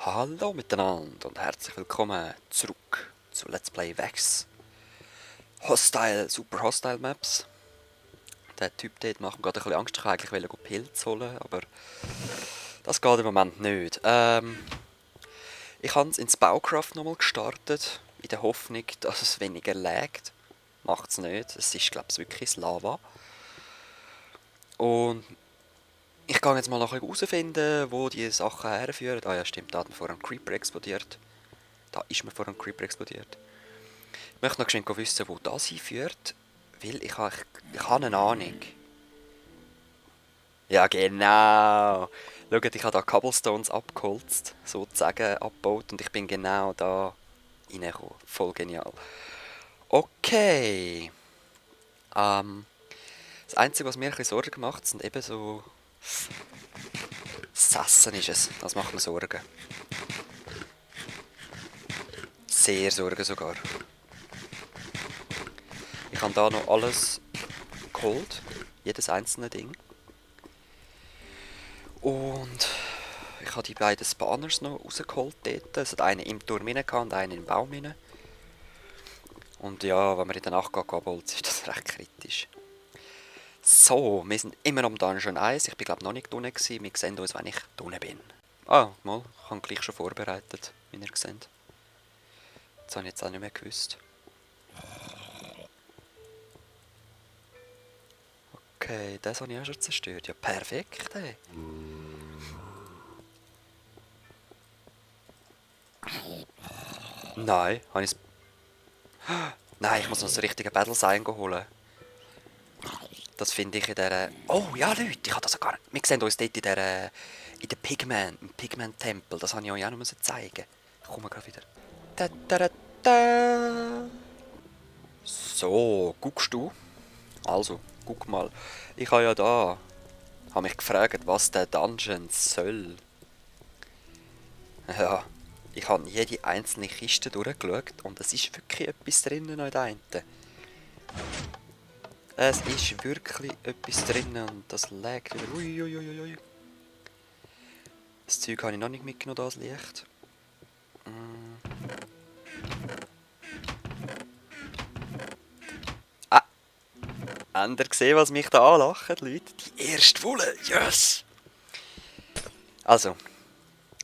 Hallo miteinander und herzlich willkommen zurück zu Let's Play Vex. Super Hostile Maps. Der Typ dort macht mir gerade ein bisschen Angst. Ich wollte eigentlich Pilze holen, aber das geht im Moment nicht. Ich habe es ins Baucraft nochmal gestartet, in der Hoffnung, dass es weniger laggt. Macht es nicht. Es ist, glaube ich, wirklich das Lava. Und ich kann jetzt mal noch herausfinden, wo die Sachen herführen. Ah ja, stimmt, da hat mir vorher ein Creeper explodiert. Da ist mir vorher ein Creeper explodiert. Ich möchte noch schnell wissen, wo das hinführt, weil ich habe eine Ahnung. Ja, genau. Schaut, ich habe da Cobblestones abgeholzt, sozusagen abgebaut, und ich bin genau da reingekommen. Voll genial. Okay. Das Einzige, was mir ein bisschen Sorgen macht, sind eben so... Sassen ist es. Das macht mir Sorgen. Sehr Sorgen sogar. Ich habe da noch alles geholt. Jedes einzelne Ding. Und ich habe die beiden Spawners noch rausgeholt dort. Es hat einen im Turm rein und einen im Baum rein. Und ja, wenn man in der Nacht geht, ist das recht kritisch. So, wir sind immer noch im Dungeon 1. Ich bin glaube noch nicht unten gewesen. Wir sehen uns, wenn ich unten bin. Ah, mal, ich habe gleich schon vorbereitet, wie ihr seht. Das habe ich jetzt auch nicht mehr gewusst. Okay, das habe ich auch schon zerstört. Ja, perfekt, ey. Nein, habe ich es... Nein, ich muss noch so richtige Battle-Sign holen. Das finde ich in der... Oh, ja, Leute, ich habe das gar nicht... Wir sehen uns dort in der... In der Pigman, im Pigman-Tempel. Das habe ich euch auch noch zeigen. Ich komme gerade wieder. Da, da, da, da. So, guckst du? Also, guck mal. Ich habe ja da... Habe mich gefragt, was der Dungeon soll. Ja, ich habe jede einzelne Kiste durchgeschaut und es ist wirklich etwas drinnen in der einen. Es ist wirklich etwas drinnen und das laggt wieder. Uiuiuiui. Das Zeug habe ich noch nicht mitgenommen, das Licht. Ah! Habt ihr gesehen, was mich da anlacht, Leute? Die erste Wolle! Yes! Also,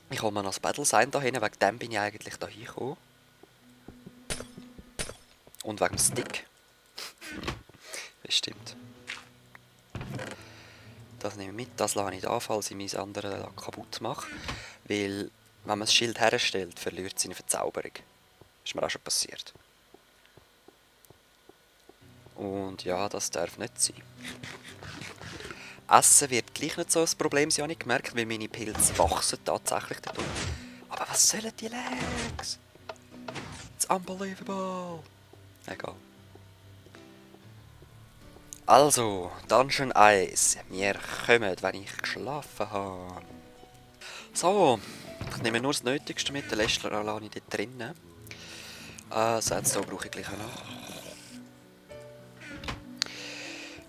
ich hole mir noch das Battle Sign da hin, wegen dem bin ich eigentlich da hingekommen. Und wegen dem Stick. Das stimmt. Das nehme ich mit, das lasse ich da, falls ich mein anderes kaputt mache. Weil, wenn man das Schild herstellt, verliert es seine Verzauberung. Das ist mir auch schon passiert. Und ja, das darf nicht sein. Essen wird gleich nicht so ein Problem, das habe ich gemerkt, weil meine Pilze wachsen tatsächlich dort. Aber was sollen die Lags? It's unbelievable. Egal. Also, Dungeon 1. Wir kommen, wenn ich geschlafen habe. So, ich nehme nur das Nötigste mit, den Rest lasse ich dort drinnen. Sandstone brauche ich gleich auch noch.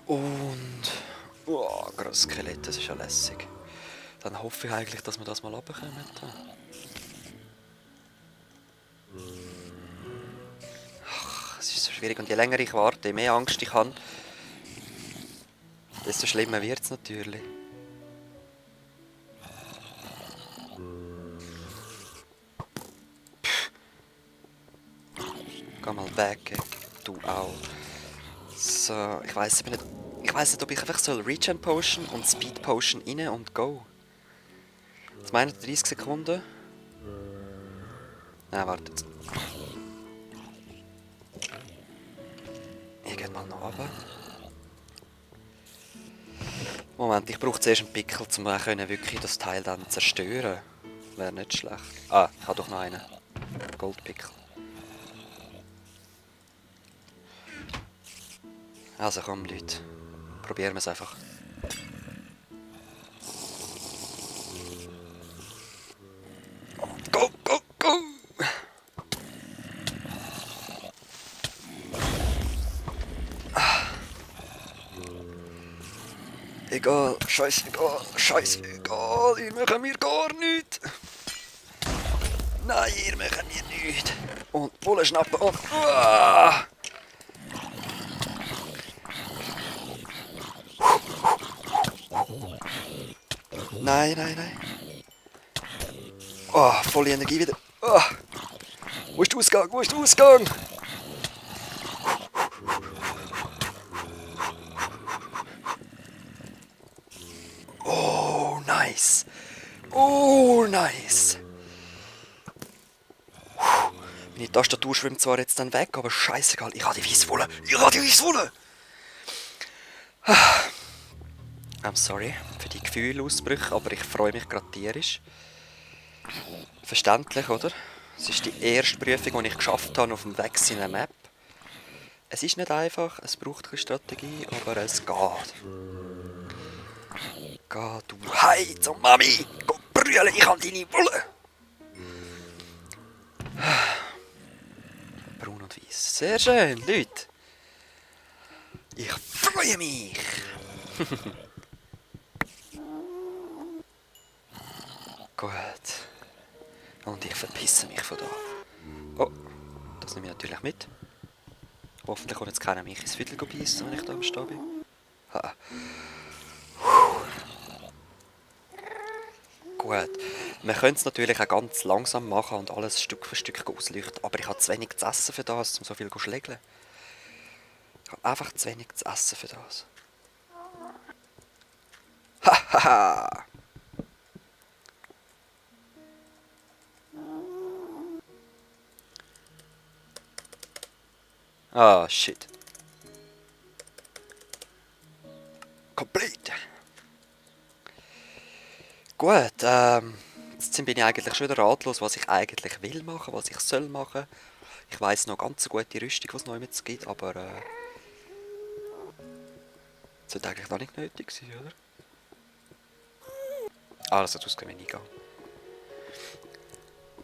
Und... Oh, grosses Skelett, das ist ja lässig. Dann hoffe ich eigentlich, dass wir das mal runterkommen. Ach, es ist so schwierig und je länger ich warte, je mehr Angst ich habe, desto schlimmer wird es natürlich. Geh mal weg, du auch. So, ich weiß nicht, ob ich einfach so Regen Potion und Speed Potion rein und go. Das meint 30 Sekunden. Nein, wartet. Ich gehe mal noch runter. Moment, ich brauche zuerst einen Pickel, um wirklich das Teil dann zerstören. Wäre nicht schlecht. Ah, ich habe doch noch einen. Goldpickel. Also komm, Leute. Probieren wir es einfach. Go, go, go! Egal, scheißegal, ich mache mir gar nichts. Nein, ihr macht mir nichts. Und Bullen schnappen und... Uah. Nein, nein, nein. Oh, volle Energie wieder. Oh. Wo ist der Ausgang? Wo ist der Ausgang? Oh, nice. Oh, nice. Meine Tastatur schwimmt zwar jetzt dann weg, aber scheißegal. Ich habe die Weisswolle. Ich habe die Weisswolle. I'm sorry für die Gefühlausbrüche, aber ich freue mich gerade tierisch. Verständlich, oder? Es ist die erste Prüfung, die ich geschafft habe auf dem Weg in einer Map. Es ist nicht einfach, es braucht eine Strategie, aber es geht. Geh du heim zur Mami! Geh brüllen, ich habe deine Wolle! Braun und weiß. Sehr schön, Leute. Ich freue mich. Gut. Und ich verpisse mich von da. Oh, das nehme ich natürlich mit. Hoffentlich kommt jetzt keiner mich ins Viertel beißen, wenn ich da am Stehen bin. Ha. Gut. Wir können es natürlich auch ganz langsam machen und alles Stück für Stück ausleuchten, aber ich habe zu wenig zu essen für das, um so viel zu schlägeln. Ich habe einfach zu wenig zu essen für das. Hahaha! Ah, shit. Complete. Gut, jetzt bin ich eigentlich schon wieder ratlos, was ich eigentlich will machen, was ich soll machen. Ich weiss noch ganz eine gute Rüstung, die es noch mit gibt, aber das sollte eigentlich noch nicht nötig sein, oder? Ah, das hat ausgegeben, wenn ich gehe.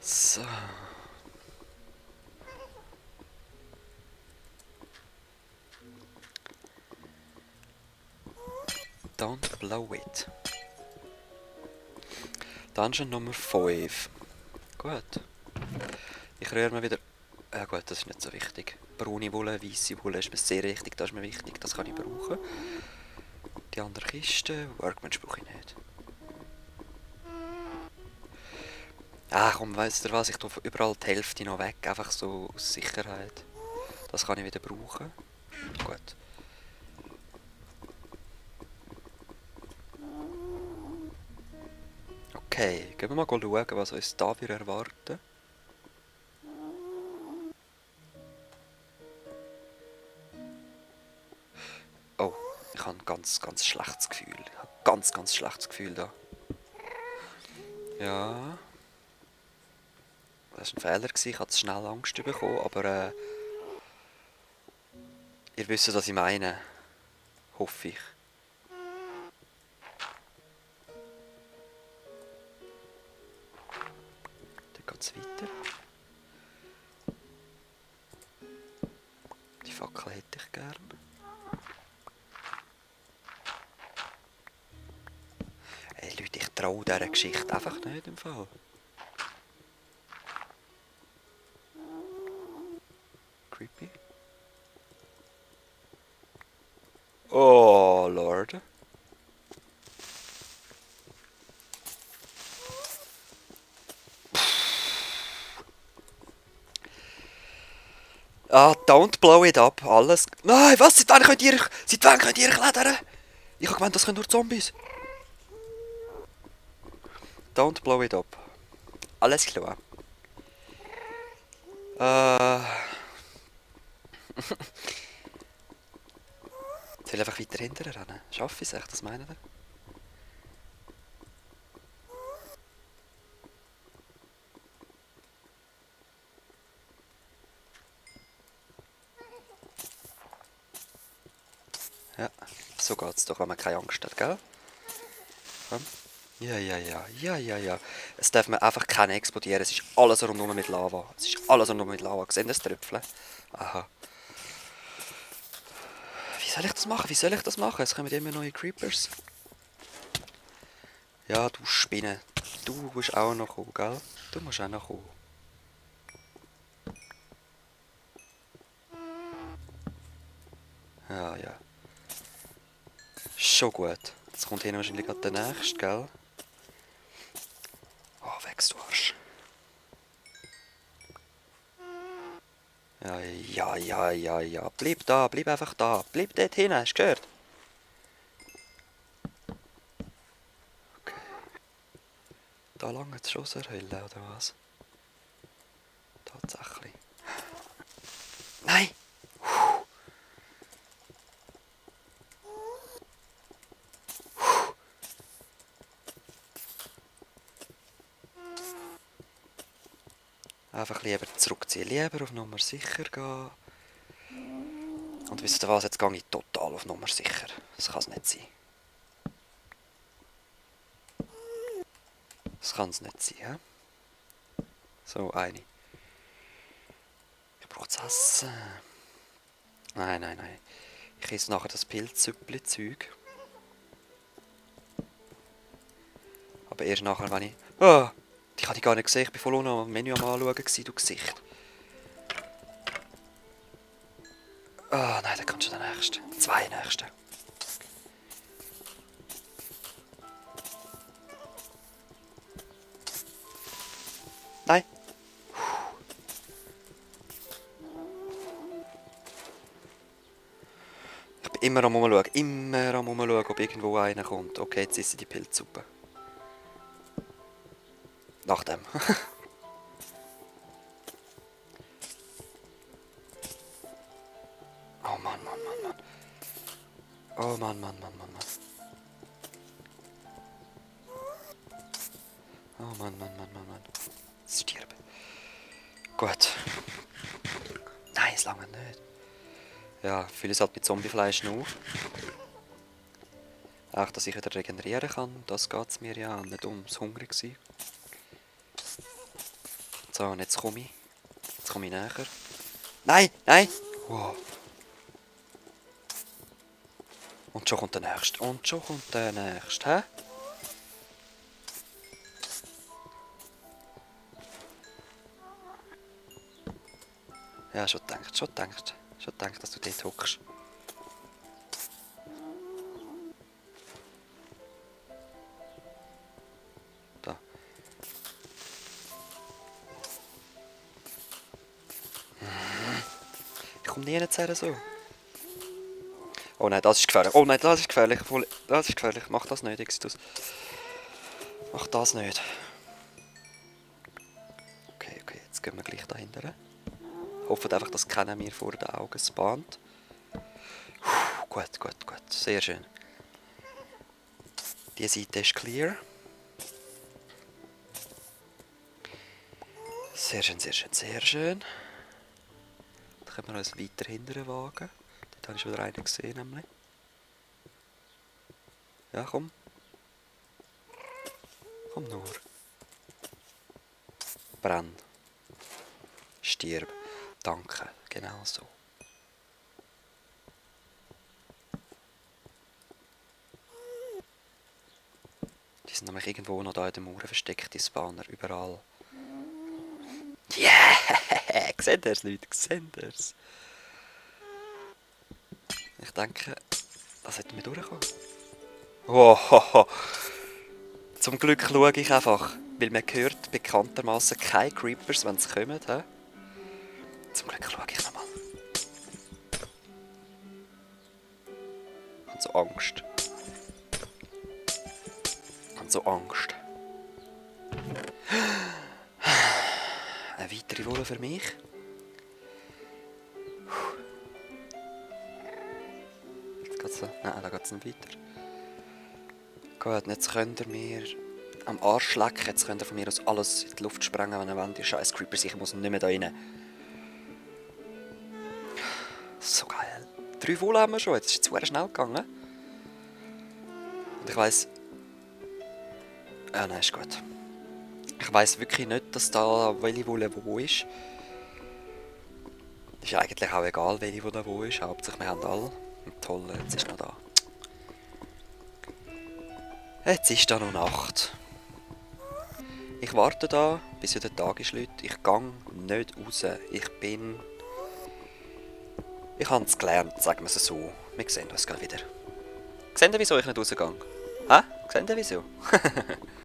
So. Don't blow it. Dungeon Nummer 5. Gut. Ich rühre mir wieder... Ja gut, das ist nicht so wichtig. Braune Wolle, weiße Wolle ist mir sehr wichtig, das ist mir wichtig, das kann ich brauchen. Die andere Kiste, Workbench brauche ich nicht. Ah komm, weißt du was, ich tue überall die Hälfte noch weg, einfach so aus Sicherheit. Das kann ich wieder brauchen. Gut. Okay, gehen wir mal schauen, was uns da wieder erwarten. Oh, ich habe ein ganz, ganz schlechtes Gefühl. Ich habe ein ganz, ganz schlechtes Gefühl da. Ja. Das war ein Fehler, ich hatte schnell Angst bekommen, aber ihr wisst, was ich meine. Hoffe ich. Dann geht es weiter. Die Fackel hätte ich gern. Ey Leute, ich traue dieser Geschichte einfach nicht im Fall. Creepy. Oh Lord. Ah, don't blow it up, alles. Nein, was? Seit wann könnt ihr klettern? Ich habe gemeint, das können nur Zombies. Don't blow it up. Alles klar. Soll ich einfach weiter hinterher rennen? Schaffe ich es echt, das meinen ihr? Ja, so geht's doch, wenn man keine Angst hat, gell? Komm. Ja, ja, ja, ja, ja, ja. Es darf mir einfach keine explodieren, es ist alles rundum mit Lava. Es ist alles rundum mit Lava. Seht ihr das Tröpfchen? Aha. Wie soll ich das machen? Wie soll ich das machen? Es kommen immer neue Creepers. Ja, du Spinne. Du musst auch noch kommen, gell? Du musst auch noch kommen. Ja, ja. Schon gut. Jetzt kommt hier wahrscheinlich gerade der nächste, gell? Oh, wächst du Arsch. Ja, ja, ja, ja, ja. Bleib da, bleib einfach da. Bleib dort hinten, hast du gehört? Okay. Da lange jetzt schon so Hölle, oder was? Tatsächlich. Nein! Einfach lieber zurückziehen. Lieber auf Nummer sicher gehen. Und wisst ihr was, jetzt gehe ich total auf Nummer sicher. Das kann es nicht sein. Das kann es nicht sein, hä? So, eine. Ich brauche das Essen. Nein, nein, nein. Ich esse nachher das Pilzsüppli-Zeug. Aber erst nachher, wenn ich... Ah! Ich habe die gar nicht gesehen. Ich war voll noch am Menü am Anschauen, du Gesicht. Ah, nein, da kommt schon der nächste. Zwei nächste. Nein. Ich bin immer am Umschauen, ob irgendwo einer kommt. Okay, jetzt esse ich die Pilzsuppe. Nach dem. Oh Mann, Mann, Mann, Mann. Oh Mann, Mann, Mann, Mann, Mann. Oh Mann, Mann, Mann, Mann, Mann. Stirb. Gut. Nein, es lange nicht. Ja, fühle es halt mit Zombiefleisch noch. Auch, dass ich wieder regenerieren kann, das geht es mir ja nicht ums hungrig sein. So, und jetzt komme ich. Jetzt komme ich näher. Nein, nein! Wow. Und schon kommt der Nächste. Und schon kommt der Nächste, hä? Ja, schon gedacht, dass du dort hockst. Da. Ich komme nie her so. Oh nein, das ist gefährlich. Oh nein, das ist gefährlich. Das ist gefährlich. Mach das nicht, Exitus. Mach das nicht. Okay, okay, jetzt gehen wir gleich dahinter. Hoffen einfach, dass keiner mir vor den Augen spawnt. Gut, gut, gut. Sehr schön. Die Seite ist clear. Sehr schön, sehr schön, sehr schön. Dann können wir uns weiter hinterher wagen. Dort habe ich schon wieder einen gesehen, nämlich. Ja, komm. Komm nur. Brenn. Stirb. Danke. Genau so. Die sind nämlich irgendwo noch da in den Mauern versteckt, die Spawner, überall. Yeah! Seht ihr's, Leute? Seht ihr's? Ich denke, das sollte mir durchkommen. Oh, zum Glück schaue ich einfach, weil man hört bekanntermaßen keine Creepers, wenn sie kommen. He? Zum Glück schaue ich nochmal. Ich habe so Angst. Ich habe so Angst. Eine weitere Wolle für mich. Jetzt geht's so. Nein, da geht es nicht weiter. Gut, jetzt könnt ihr mir am Arsch lecken. Jetzt könnt ihr von mir aus alles in die Luft sprengen, wenn ihr wollt. Die scheiß Creepers, ich muss nicht mehr da rein. So geil. 3 Wolle haben wir schon, jetzt ist es zu schnell gegangen. Und ich weiss... Ja, nein, ist gut. Ich weiss wirklich nicht, dass da welche Wolle wo ist. Ist eigentlich auch egal, welche wo da wo ist. Hauptsächlich, wir haben alle. Und toll, jetzt ist noch da. Jetzt ist da noch Nacht. Ich warte da, bis wieder der Tag ist, Leute. Ich gehe nicht raus. Ich bin Ich habe es gelernt, sagen wir es so. Wir sehen uns gleich wieder. Seht ihr, wieso ich nicht rausgehe? Hä? Seht ihr, wieso?